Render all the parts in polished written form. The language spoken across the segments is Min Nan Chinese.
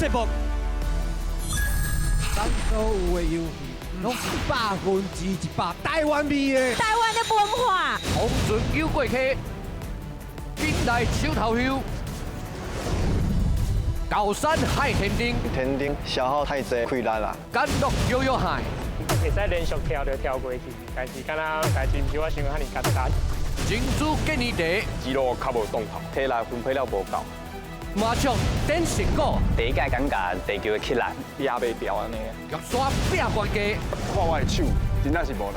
節目。咱所有的遊戲，攏是100%台灣味的。台灣的文化。紅船游過溪，緊來手頭休。高山海天頂，天頂消耗太濟氣力啦。甘露搖搖海。會使連續跳就跳過去，但是敢若代誌毋是我想遐爾簡單。珍珠建議茶，肌肉較無動頭，體力分配了無夠。麻將等成果，第一屆感覺地球的氣力壓袂掉按呢。玉山拼關機，看我的手真正是無力。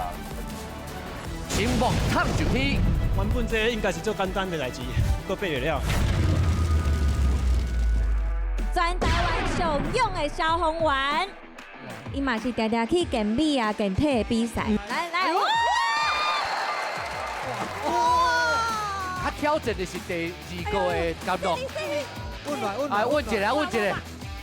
青木探上天，原本這應該是做簡單的代誌，閣變了。全台灣上勇的消防員，伊嘛是定定去健美啊、健體的比賽。來來，哇！哇！他挑戰的是第二個的甘露。問來問來，問一下，問一下。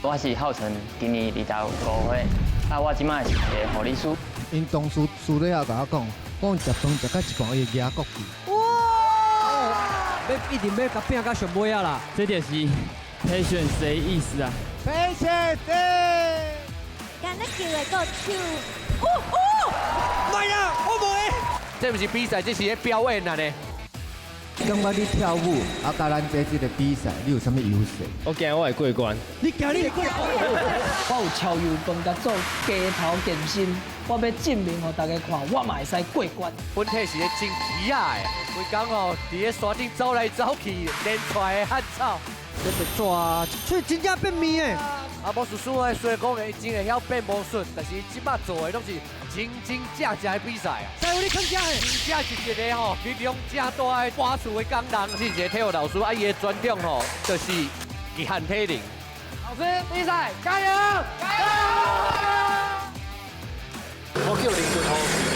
我是浩辰，今年25歲，啊，我這擺是一個護理師。𪜶同事私底下共我講，講食飯食到一半，伊會舉國旗。哇！欲一定欲共拼到上尾仔啦！這就是 patience 的意思啊。 patience。敢若球會夠手，哦哦！莫啦，我無會。這毋是比賽，這是咧表演啊呢。感覺你跳舞啊，佮咱這這個比賽，你有啥物優勢？我驚我會過關。你驚你會過關？我有超油飯共做街頭健身，我欲證明予大家看，我嘛會使過關。本體是咧真奇仔的，規工哦，佇咧山頂走來走去，連出來的汗臭。這個紙，所以真正變面的。啊，魔術師雖然講會真會曉變魔術，但是這擺做的攏是真真正正的比賽啊！師傅你囥遮的，真正是一個吼力量誠大的搬厝的工人，是一個體育老師，啊，伊的專長吼就是極限體能。老師，比賽加油！加油！我叫林君豪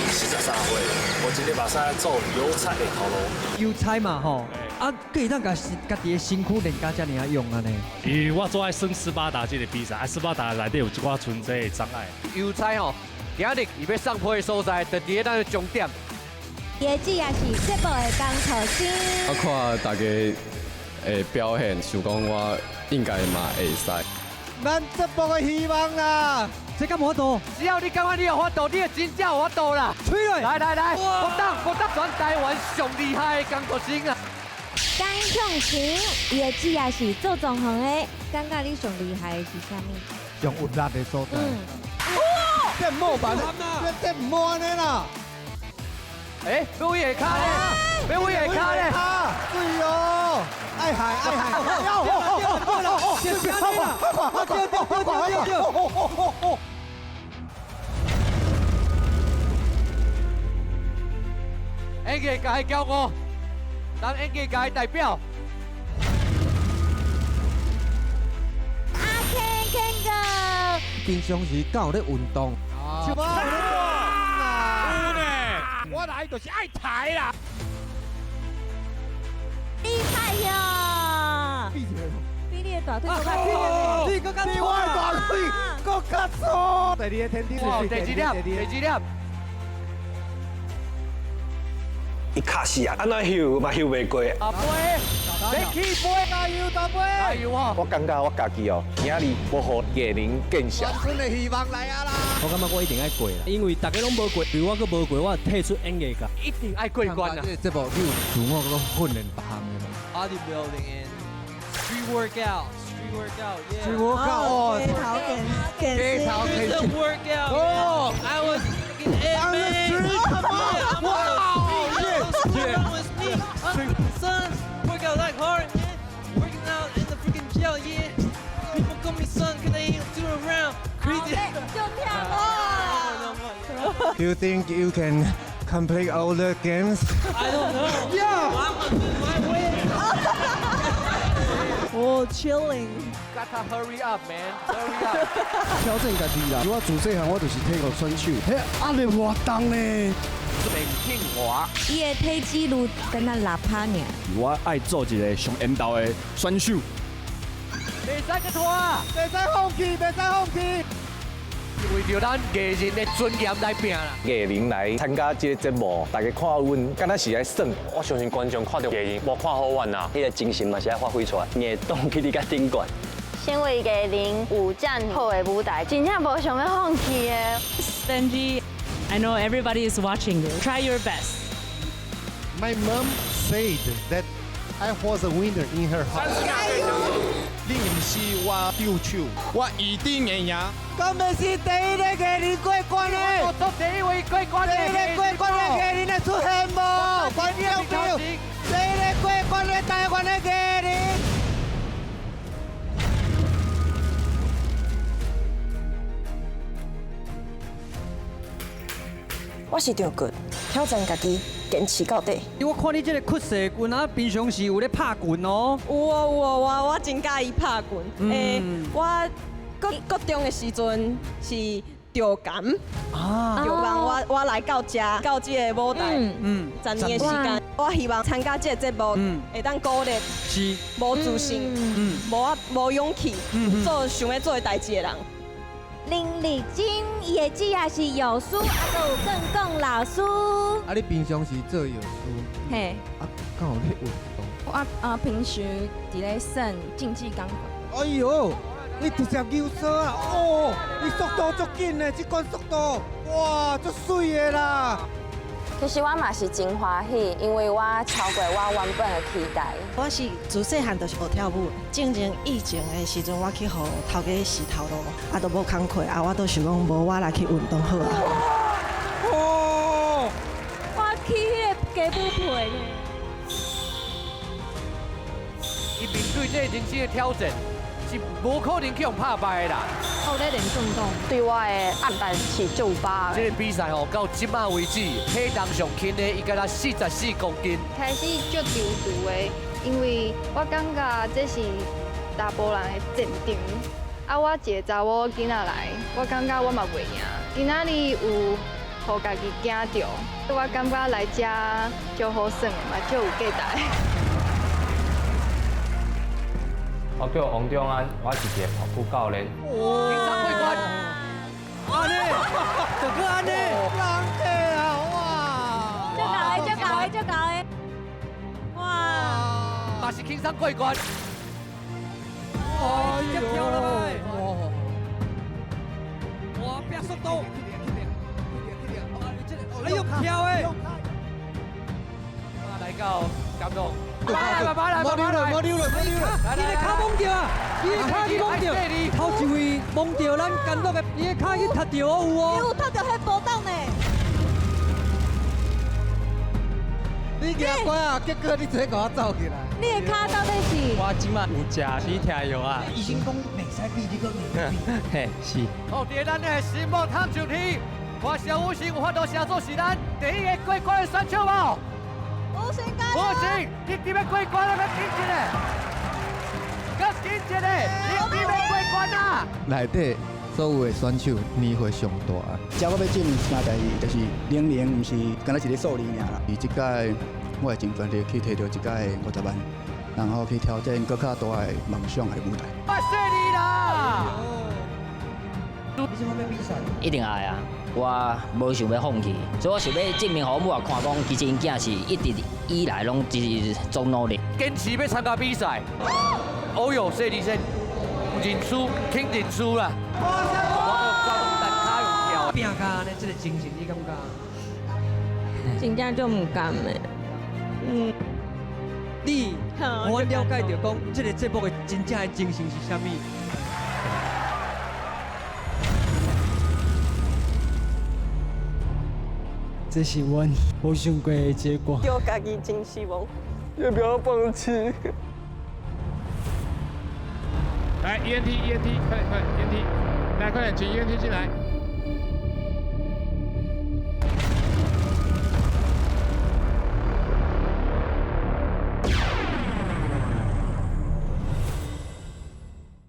，43歲，我這個目屎做油菜的頭路。油菜嘛吼，啊，閣會當共家己的身軀練甲遮爾仔勇按呢？因為我做愛耍斯巴達這個比賽，啊，斯巴達內底有一寡存在的障礙。油菜吼，今日伊欲送批的所在，就佇咧咱的終點。伊的主要是節目的工課生。我看大家的表現，想講我應該嘛會使。咱節目的希望啦！這敢無法度？只要你感覺你有法度，你就真正有法度啦！吹落！來來來，我當我當全台灣上厲害的工讀生啊！江向晴，伊的主要是做裝潢的，感覺你上厲害的是啥物？上有力的所在。哇！這莫辦，這毋好按呢啦！欸，欲位下跤咧，欲位下跤咧，對哦，愛害愛害，對對對對對。演藝界驕傲，咱演藝界代表。阿 Ken Ken 哥，平常時敢有咧運動？有呢，我來就是愛抬啦。厲害喲！比你的大腿閣較粗，你閣較比我的大腿閣較粗。第二个天頂哇，第二粒，第二粒。伊卡死啊！按怎游嘛游袂過。阿飛，欲起飛，加油，大飛！加油哦！我感覺我家己哦，今日無予藝人見笑。全村的希望來啊啦！我感覺我一定愛過啦，因為大家攏無過，我閣無過，我退出演藝界。一定愛過關啊！這個節目你有自我閣訓練別項的無？Bodybuilding and street workout, street workout, yeah. Street workout 哦，街頭健街頭健身 workout. 哦，I was freaking on the street, come on! Wow! Yeah, was me, son. Work out like hard, man. Working out in the freaking jail, yeah. People call me son, 'cause I ain't do around. Crazy. 就跳了。 Do you think you can complete all the games? I don't know. Yeah. I'm on my way. Oh, chilling. Gotta hurry up, man. Hurry up. 挑戰家己啦！我自細漢我就是體育選手，彼壓力偌重呢。鄭慶華，伊的體脂率敢若6趴爾。我愛做一個上緣投的選手。袂使閣拖，袂使放棄，袂使放棄。為著咱藝人的尊嚴來拼啦！藝人來參加這個節目，大家看阮敢若是來耍。我相信觀眾看著藝人，無看好阮啊，彼個精神嘛是愛發揮出來，硬動去你較頂懸。上成為藝人有遮好的舞台，真正無想欲放棄的。 Benji, I know everybody is watching you. Try your best. My mom said that I was a winner in her heart. 你毋是我對手，我一定會贏。敢欲是第一个藝人過關的？我做第一位過關的，第一个過關的藝人會出現無？觀眾朋友，第一个過關的台灣的藝人。我是著骨，挑戰家己，堅持到底。我看你這个屈勢拳啊，平常時有咧拍拳哦。有哦有哦，我真佮意拍拳。我國中的時陣是著感，著讓我來到這到這个舞台，10年的時間，我希望參加這个節目，會當鼓勵無自信、無勇氣做想欲做的代誌的人。林麗晶，伊的姊也是藥師，啊，閣有更講老師。啊，你平常是做藥師？嘿。啊，敢有咧運動？我平時佇咧耍競技鋼管。哎喲，你直接扭鎖啊！哦，你速度足緊的，這款速度，哇，足媠的啦！其實我嘛是真歡喜，因為我超過我原本的期待。我是自細漢就是學跳舞，進前疫情的時陣，我去予頭家洗頭路，啊都無工課，啊我都想講無我來去運動好啊。哦，我去彼個雞母皮呢。伊面對這個人生的挑戰，是無可能去予拍敗的啦。我咧練運動，對我的壓力是足有把。這個比賽吼，到這擺為止，體重上輕的伊敢若44公斤。開始足躊躇的，因為我感覺這是查埔人的戰場。啊，我一個查某囡仔來，我感覺我嘛袂贏。今仔日有予家己驚著，我感覺來遮足好耍的嘛，足有價值。我叫王中安，我是一个跑步教練。哇！安呢？就閣按呢？人客啊！哇！足𠢕的，足𠢕的，足𠢕的！哇！嘛是輕鬆過關。哇！直接跳落來！哇！變速度！哎呦，跳的！來到感動。來，爸爸來，無溜了，無溜了，無溜了！伊的跤摸著啊，伊的跤去摸著，頭一位摸著咱監督的，伊的跤去踢著哦，有哦。伊有踢著彼波檔呢。你行乖啊，結果你直接共我走起來。你的跤到底是？我這擺有食止痛藥啊。醫生講袂使比，你閣袂比。嘿，是。好，佇咱的新木湯上天，看蕭武生有法度寫做是咱第一个過關的選手無？武生加油！武生，你佇欲過關了，閣緊一下，閣緊一下，你佇欲過關啊！內底所有的選手年歲上大，這我欲證明一件代誌，就是年齡毋是干焦一个數字爾啦。這屆我會盡全力去提著這屆50萬，然後去挑戰閣較大的夢想的舞台。我說你啦！你這欲比賽？一定愛啊！我無想欲放棄，所以我想欲證明予我母仔看，講其實𪜶囝是一直以來攏是足努力，堅持欲參加比賽。哦喲，說你說，認輸，肯認輸啦！我有拼甲按呢，這个精神你感覺？真正足毋甘的。嗯。你，我了解著講，這个節目的真正的精神是啥物？這是阮無想過的結果。對家己真失望。要不要放棄？來 ENT ENT，快點快點 ENT，來快點請 ENT 進來。